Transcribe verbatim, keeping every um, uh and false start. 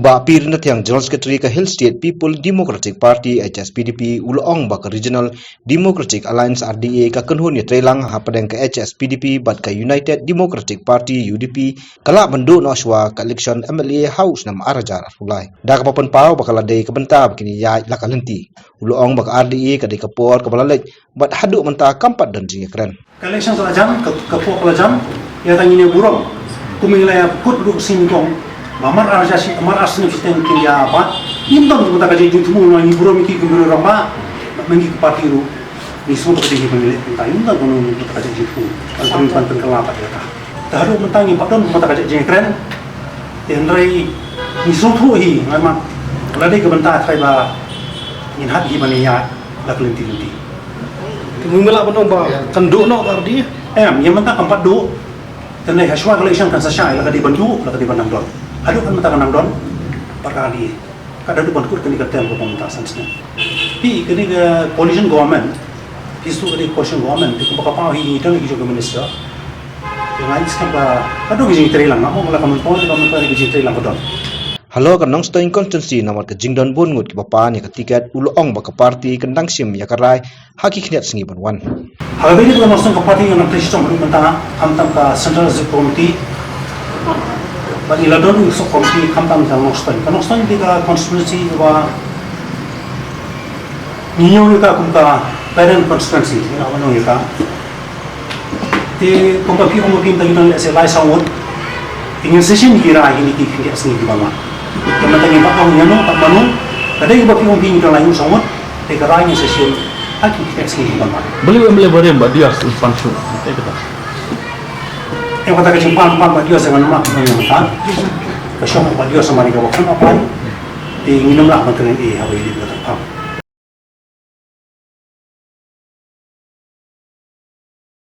Bah Pyr Nathiang, General Secretary ka Hill State People Democratic Party, H S P D P, u la ong ba ka Regional Democratic Alliance, R D A, ka kynhun ïatreilang hapdeng ka H S P D P bad ka United Democratic Party, U D P, ka lah ban duh noh shuwa ka election M L A ha u snem ar hajar arphew lai. Da kaba pynpaw ba ka la dei ka bynta ba kin ïaid la ka lynti, u la ong ba ka R D A ka dei ka por kaba la leit bad haduh mynta kam pat don jingïakren. Ka election ka la jan, ka, ka pok ka la jan, ïa kata ngin ïa burom. Kum ïa la ïa kut ruh sngewthuh ba mar ar snem shi, mar ar snem shiteng kin ïa pat. Ngim don kumta ka jingthmu, ngi burom ïa ki kum ruh rangbah. Bad ma ngi ka party ruh, ngi sngewthuh ka jingthmu, ngi leh kumta, ngim don kumta ka jingthmu. Ban pyn, ban pynkylla pat ïa kata. Te haduh mynta ngim pat don kumta ka jingkren. Te hynrei ngi sngewthuh hi, ngan mat. Lada dei ka bynta trai ba ngin hap hi ban ïa la ka lynti lynti. Te mui me lah ban ong ba kan duh noh ka R D A? Em, ïa mynta kam pat duh. Te nai hashwa ka election kan sa shai, la ka dei ban duh, la ka dei ban nang don. Haduh kan mynta kan nang don, bad ka R D A ka da duh ban kut kane ka term kaba mynta san snem. Phi, kane ka coalition government, phi shu kane ka coalition government, te kumba ka paw hi ngi don ki jong ka minister. Te nga ngeit skhem ba ka don ki jingtreilang, nga ong la ka mynpaw, ka mynpaw ki jingtreilang ka don. Halor ka Nongstoiñ constituency, namar ka jingdon bun ngut kiba pan ïa ka tiket, u la ong ba ka party kan dang shim ïa ka rai ha ki khyndiat sngi ban wan. Ha kaba ïadei bad ka Nongstoiñ ka party ngan ym trei shitom haduh mynta, khamtam ka Central Executive Committee bad ngi la don u sub committee, khamtam ka Nongstoiñ. Ka Nongstoiñ dei ka constituency kaba ngi ïoh ïa ka kum ka parent constituency, ngi la wan ïa ka. Te kumba phi ong ba phi mynta ngi don lehse lai saw ngut. Te ngin sa shim ki rai ha kine ki khyndiat sngi kiban wan. Te mynta ngim pat ong ïano bad mano. Ka dei kumba phi ong phi ngi don lai ngut saw ngut. Te ka rai ngin sa shim ha ki khyndiat sngi kiban wan. Balei U M L A barim Bah Dios u pan shuh? Te kata. Em, kata ka jingpan, pan Bah Dios ngan ym lah ban ong mynta. Ka shong Bah Dios namar ïa kaba kham apply. Te ngin ym lah ban kren ei ha ba ïadei bad kata ka phang.